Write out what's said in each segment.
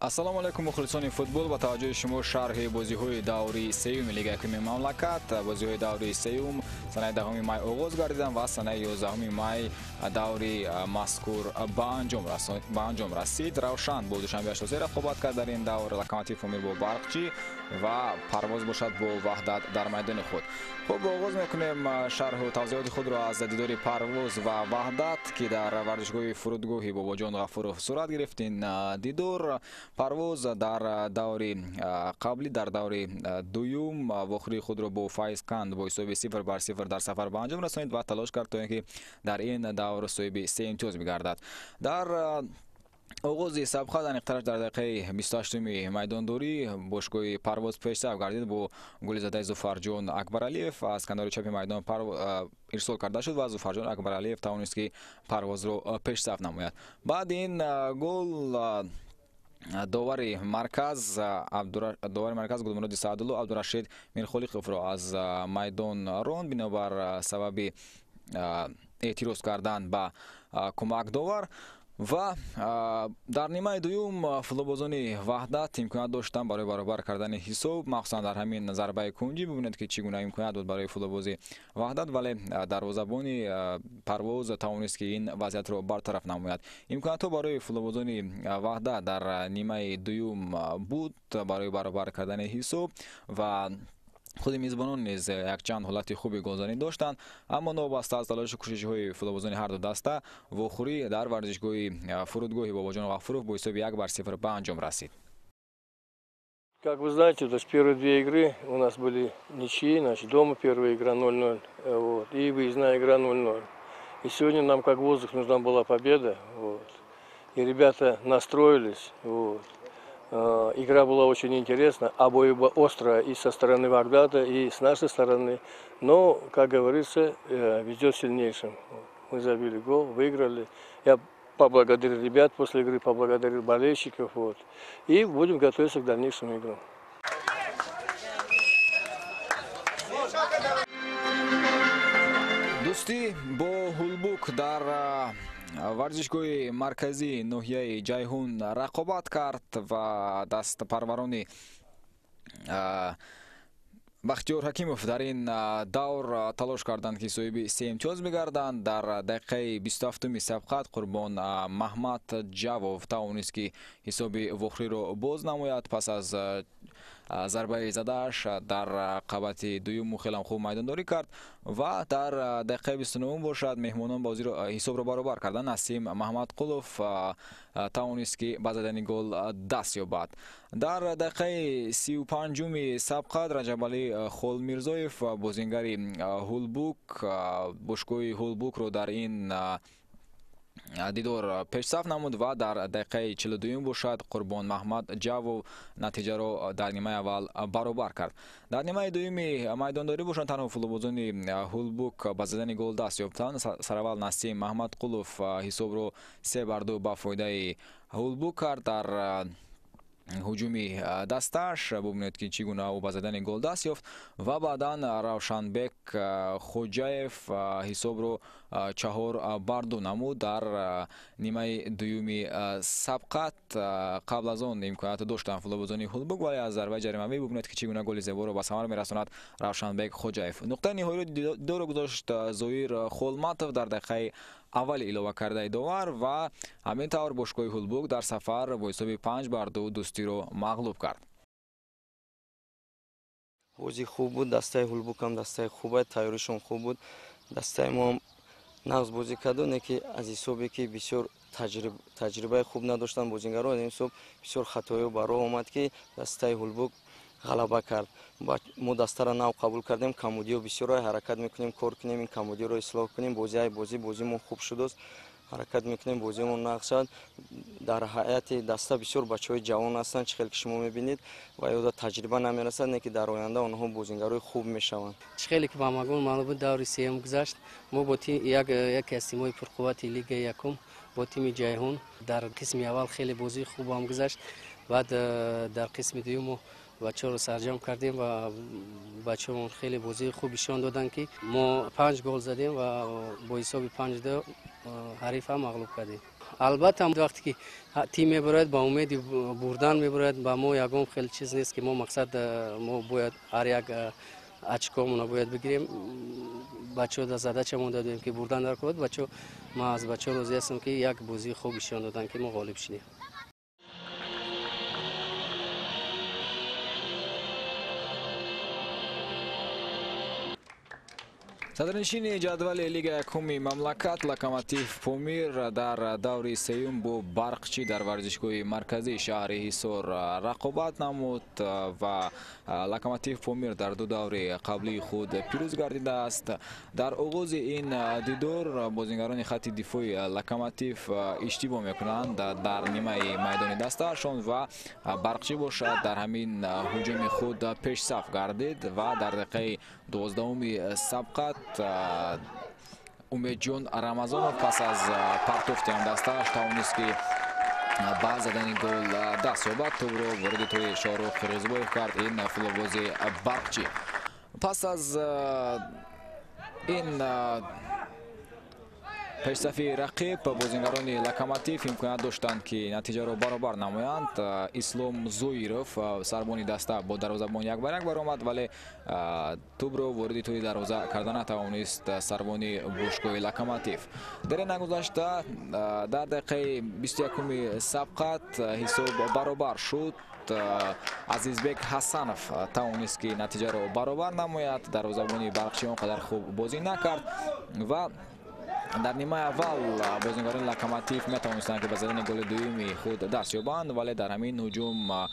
Ассалому алайкум, мухлисони футбол. Ба таваҷҷӯҳи шумо шарҳи бозиҳои даври сеюми Лигаи якуми мамлакат. Бозиҳои даври сеюм санаи 10 май оғоз гардиданд ва санаи 11 май даври мазкур ба анҷом расид. Равшан бо Душанбе 83 рақобат кард дар ин давр, Локомотив Помир бо Барқчӣ ва Парвоз бошад бо Ваҳдат дар майдони худ. Хуб, оғоз мекунем шарҳу тавзеҳоти худро аз дидори Парвоз ва Ваҳдат, ки дар варзишгоҳи фурудгоҳи Бобоҷон Ғафуров сурат гирифт. Ин дидор Парвоз дар даври қаблӣ, дар даври дуюм, вохӯрии худро бо Файзканд бо ҳисоби 0-0 дар сафар ба анҷом расонид ва талош кард то ин ки дар ин давр соҳиби се имтиёз бигардад. Дар оғози сабқа, аниқтараш дар дақиқаи 28-уми майдондорӣ, бошгоҳи Парвоз пешсаф гардид бо голи задаи Зуфарҷон Акбаралиев. Аз канори чапи майдон ирсол карда шуд ва Зуфарҷон Акбаралиев тавонист, ки Парвозро пешсаф намояд. Баъди ин гол довари марказ Гулмуроди Саъдулло Абдурашид Мирхолиқовро аз майдон ронд, бинобар сабаби эътироз кардан ба кӯмакдовар. Ва дар нимаи дуюм футболбозони Ваҳдат имконият доштанд барои баробар кардани ҳисоб, махсусан дар ҳамин зарбаи кунҷӣ. Бибинед, ки чӣ гуна имконият буд барои футболбози Ваҳдат, вале дарвозабони Парвоз тавонист, ки ин вазъиятро бартараф намояд. Имкониятҳо барои футболбозони Ваҳдат дар нимаи дуюм буд барои баробар кардани ҳисоб ва худи мизбонон низ якчанд ҳолати хуби голзанӣ доштанд, аммо новобаста аз талошу кӯшишҳои футболбозони ҳарду даста, вохӯрӣ дар варзишгоҳи фурудгоҳи Бобоҷон Ғафуров бо ҳисоби 1-0 ба анҷом расид. Как вы знаете, то есть первые две игры у нас были ничьи, значит, дома первая игра 0-0, вот, и выездная игра 0-0. И сегодня нам, как воздух, нужна была победа, вот. И ребята настроились, вот. Игра была очень интересна, обоюдоострая и со стороны Вахдата, и с нашей стороны. Но, как говорится, везет сильнейшим. Мы забили гол, выиграли. Я поблагодарил ребят после игры, поблагодарил болельщиков. Вот. И будем готовиться к дальнейшим играм. Дӯстӣ бо Ҳулбук дар варзишгоҳи марказии ноҳияи Ҷайҳун рақобат кард ва дастпарварони Бахтиёр Ҳакимов дар ин давр талош карданд, ки соҳиби се имтиёз бигарданд. Дар дақиқаи 27-уми сабқат Қурбон Маҳмад Ҷавов тавонист, ки ҳисоби вохӯриро боз намояд. Пас аз зарбаи задааш дар қабати дуюму хелам хуб майдондорӣ кард ва дар дақиқаи 29-ум бошад, меҳмонон бозиро, ҳисобро баробар карданд. Насим Маҳмадқулов тавонист, ки ба задани гол даст ёбад. Дар дақиқаи 35-уми сабқат Раҷабалӣ Холмирзоев, бозингари Ҳулбук, бошгоҳи Ҳулбукро дар ин дидор пешсаф намуд ва дар дақиқаи 42-юм бошад, Қурбон Маҳмад Ҷавов натиҷаро дар нимаи аввал баробар кард. Дар нимаи дуюми майдондорӣ бошанд, танҳо футболбозони Ҳулбук ба задани гол даст ёфтанд. Сараввал Насим Маҳмадқулов ҳисобро 3-2 ба фоидаи Ҳулбук кард дар ҳуҷуми дастааш. Бубинед, ки чӣ гуна ӯ ба задани гол даст ёфт ва баъдан Равшанбек Хоҷаев ҳисобро 4-2 намуд дар нимаи дуюми сабқат. Қабл аз он имконият доштанд футболбозони Ҳулбук, вале аз зарбаи ҷаримавӣ бубинед, ки чӣ гуна голи зеборо ба самар мерасонад Равшанбек Хоҷаев. Нуқтаи ниҳоиро дидорро гузошт Зоир Холматов дар дақиқаи аввали иловакардаи довар ва ҳамин тавр бошгоҳи Ҳулбук дар сафар бо ҳисоби 5-2 Дӯстиро мағлуб кард. Бозӣ хуб буд. Дастаи Ҳулбукам дастаи хубе, тайёришон хуб буд. Дастаи моам нағз бозӣ карду, не ки аз ҳисобе ки бисёр таҷрибаи хуб надоштанд бозингаро, аз ин ҳисоб бисёр хатоиҳо ба роҳ омад, ки дастаи Ҳулбук ғалаба кард. Мо дастаро нав қабул кардем, камбудиҳо бисёр, ҳаракат мекунем, кор кунем, ин камбудиҳоро ислоҳ кунем. Бозиҳаи бозӣ бозимон хуб шудааст, ҳаракат мекунем, бозиҳомон нағз шавад. Дар ҳайати даста бисёр бачаҳои ҷавон ҳастанд, чӣ хел ки шумо мебинед, ва ёда таҷриба намерасад, не ки дар оянда онҳо бозингарои хуб мешаванд. Чӣ хеле ки ба ҳамагон маълум буд, даври сеюм гузашт. Мо бо яке аз тимҳои пурқуввати Лигаи якум, бо тими Ҷайҳун, дар қисми аввал хеле бозии хубам гузашт. Баъд дар қисми дуюм мо бачаҳоро сарҷамъ кардем ва бачаҳомон хеле бозии хуб нишон доданд, ки мо панҷ гол задем ва бо ҳисоби 5-2. ҳарифа мағлуб кардем. Албатта, вақте ки тим мебарояд, ба умеди бурдан мебарояд, ба мо ягон хел чиз нест, ки мо мақсад, мо бояд ҳар як очкомона бояд бигирем. Бачаҳо дар задача монда додем, ки бурдан дар кор. Бачаҳо, ман аз бачаҳо розӣ ҳастам, ки як бозии хуб нишон доданд, ки мо ғолиб шудем. Садрнишини ҷадвали Лига якуми мамлакат Локомотив Помир дар даври сеюм бо Барқчӣ дар варзишгоҳи марказии шаҳри Ҳисор рақобат намуд ва Локомотив Помир дар ду даври қаблии худ пирӯз гардидааст. Дар оғози ин дидор бозингарони хатти дифои Локомотив иштибоҳ мекунанд дар нимаи майдони дастаашон ва Барқчӣ бошад, дар ҳамин ҳуҷуми худ пешсаф гардид ва дар дақиқаи 12-уми сабқат Умедҷон Рамазонов пас аз партофти ҳамдастааш тавонист, ки ба задани гол даст ёбад. Тӯбро вориди тӯри Шоҳрух Қирғизбоев кард ин футболбози Барқчӣ. Пас аз ин пешсафи рақиб бозингарони Локомотив имконият доштанд, ки натиҷаро баробар намоянд. Ислом Зоиров, сарбони даста, бо дарвозабон як бар як баромад, вале тӯбро вориди тӯри дарвоза карда натавонист сарбони бошгоҳи Локомотив. Дере нагузашта дар дақиқаи 21-уми сабқат ҳисоб баробар шуд. Азизбек Ҳасанов тавонист, ки натиҷаро баробар намояд. Дарвозабони Барқчӣ он қадар хуб бозӣ накард ва дар нимаи аввал бозингарони Локомотив метавонистанд, ки ба задани голи дуюми худ даст ёбанд, вале дар ҳамин ҳуҷум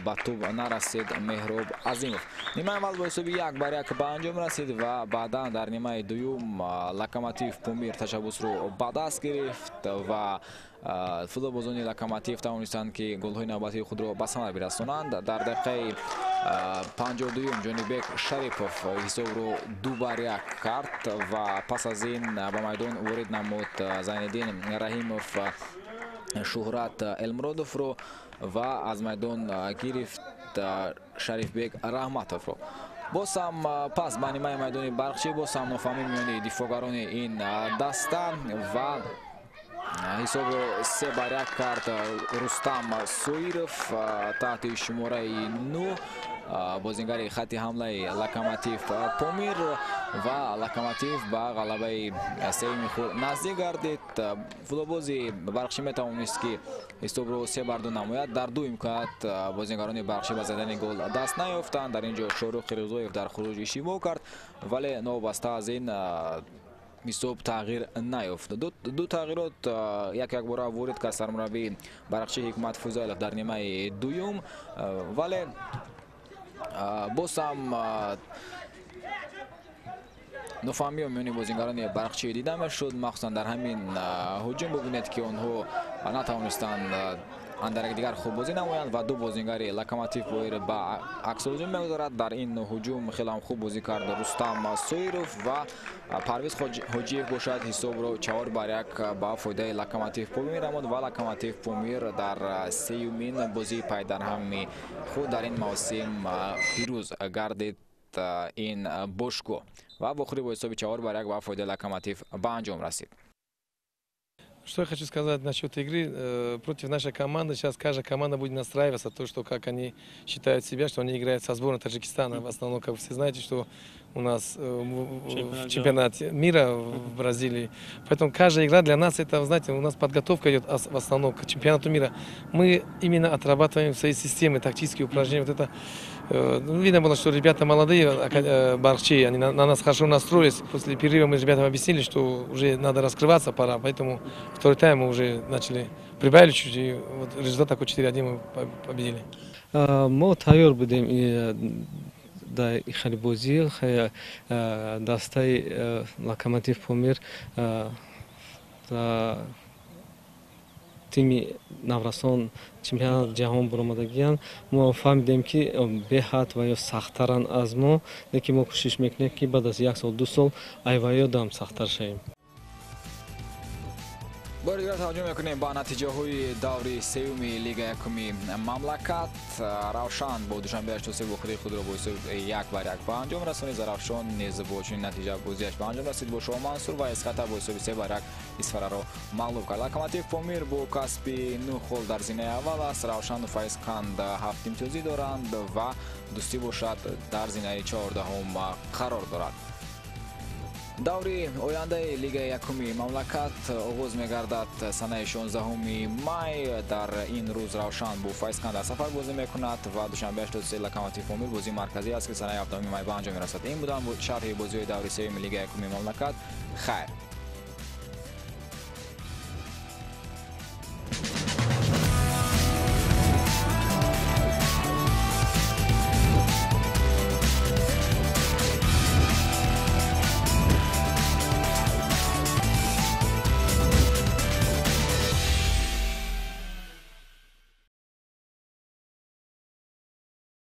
ба тӯб нарасид Меҳроб Азимов. Нимаи аввал бо ҳисоби 1-1 ба анҷом расид ва баъдан дар нимаи дуюм Локомотив Помир ташаббусро ба даст гирифт ва футболбозони Локомотив тавонистанд, ки голҳои навбатии худро ба самар бирасонанд. Дар дақиқаи 52-юм Ҷонибек Шарипов ҳисобро 2-1 кард ва пас аз ин ба майдон ворид намуд Зайниддин Раҳимов Шуҳрат Элмуродовро ва аз майдон гирифт Шарифбек Раҳматовро. Боз ҳам пас ба нимаи майдони Барқчӣ, боз ҳам нофаҳмӣ миёни дифоъгарони ин даста ва ҳисобро 3-1 кард Рустам Соиров таҳти шумораи 9, бозингари хатти ҳамлаи Локомотив Помир, ва Локомотив ба ғалабаи сеюми худ наздик гардид. Футболбози Барқчӣ метавонист, ки ҳисобро 3-2 намояд. Дар ду имконият бозингарони Барқчӣ ба задани гол даст наёфтанд. Дар ин ҷо Шоҳрух Қирғизоев дар хуруҷ иштибоҳ кард, вале новобаста аз ин ҳисоб тағйир наёфт. Ду тағйирот як якбора ворид кард сармураббии Барқчӣ Ҳикмат Фузайлов дар нимаи дуюм, вале боз ҳам нофаҳмиҳо миёни бозингарони Барқчӣ дида мешуд. Махсусан дар ҳамин ҳуҷум бибинед, ки онҳо натавонистанд андар якдигар хуб бозӣ намоянд ва ду бозингари Локомотив Помир ба аксҳуҷум мегузорад. Дар ин ҳуҷум хеле ҳам хуб бозӣ кард Рустам Соиров ва Парвиз Ҳоҷиев бошад, ҳисобро 4-1 ба фоидаи Локомотив Помир намуд ва Локомотив Помир дар сеюмин бозии пайдарҳами худ дар ин мавсим пирӯз гардид ин бошгоҳ ва вохӯрӣ бо ҳисоби 4-1 ба фоидаи Локомотив ба анҷом расид. Что я хочу сказать насчет игры против нашей команды. Сейчас каждая команда будет настраиваться, то, что как они считают себя, что они играют со сборной Таджикистана. В основном, как вы все знаете, что у нас в чемпионате мира в Бразилии. Поэтому каждая игра для нас, это, знаете, у нас подготовка идет в основном к чемпионату мира. Мы именно отрабатываем свои системы, тактические упражнения. Вот это, ну, видно было, что ребята молодые, барчи, они на нас хорошо настроились. После перерыва мы ребятам объяснили, что уже надо раскрываться пора, поэтому второй тайм мы уже начали, прибавили чуть, и вот результат такой 4-1, мы победили. Мо тайёр будем дар хеле бозӣ. Дастаи Локомотив Помир тими наврасон чемпионат ҷаҳон баромадагиянд. Мо фаҳмидем, ки беҳад ва ё сахттаранд аз мо, лекин мо кӯшиш мекунем, ки баъд аз як сол, ду сол айваё дам сахттар шавем. Бори дигар таваҷҷӯҳ мекунем ба натиҷаҳои даври сеюми Лигаи якуми мамлакат. Равшан бо Душанбе 83 вохӯрии худро бо ҳисоби 1-1 ба анҷом расонид. Зарафшон низ бо чунин натиҷа бозиаш ба анҷом расид бо Шоҳмансур ва Эсхата бо ҳисоби 3-1 Исфараро мағлуб кард. Локомотив Помир бо касби 9 хол дар зинаи аввал аст. Равшану Файзқанд 7 имтиёзӣ доранд ва Дӯстӣ бошад дар зинаи 14-ум қарор дорад. Даври ояндаи Лигаи якуми мамлакат оғоз мегардад санаи 16 май. Дар ин рӯз Равшан бо Файзқанд дар сафар бозӣ мекунад ва Душанбе 83 Локомотив Помир бозии марказӣ аст, ки санаи 7 май ба анҷом мерасад. Ин буданд шарҳи бозиҳои даври сеюми Лигаи якуми мамлакат. Хайр.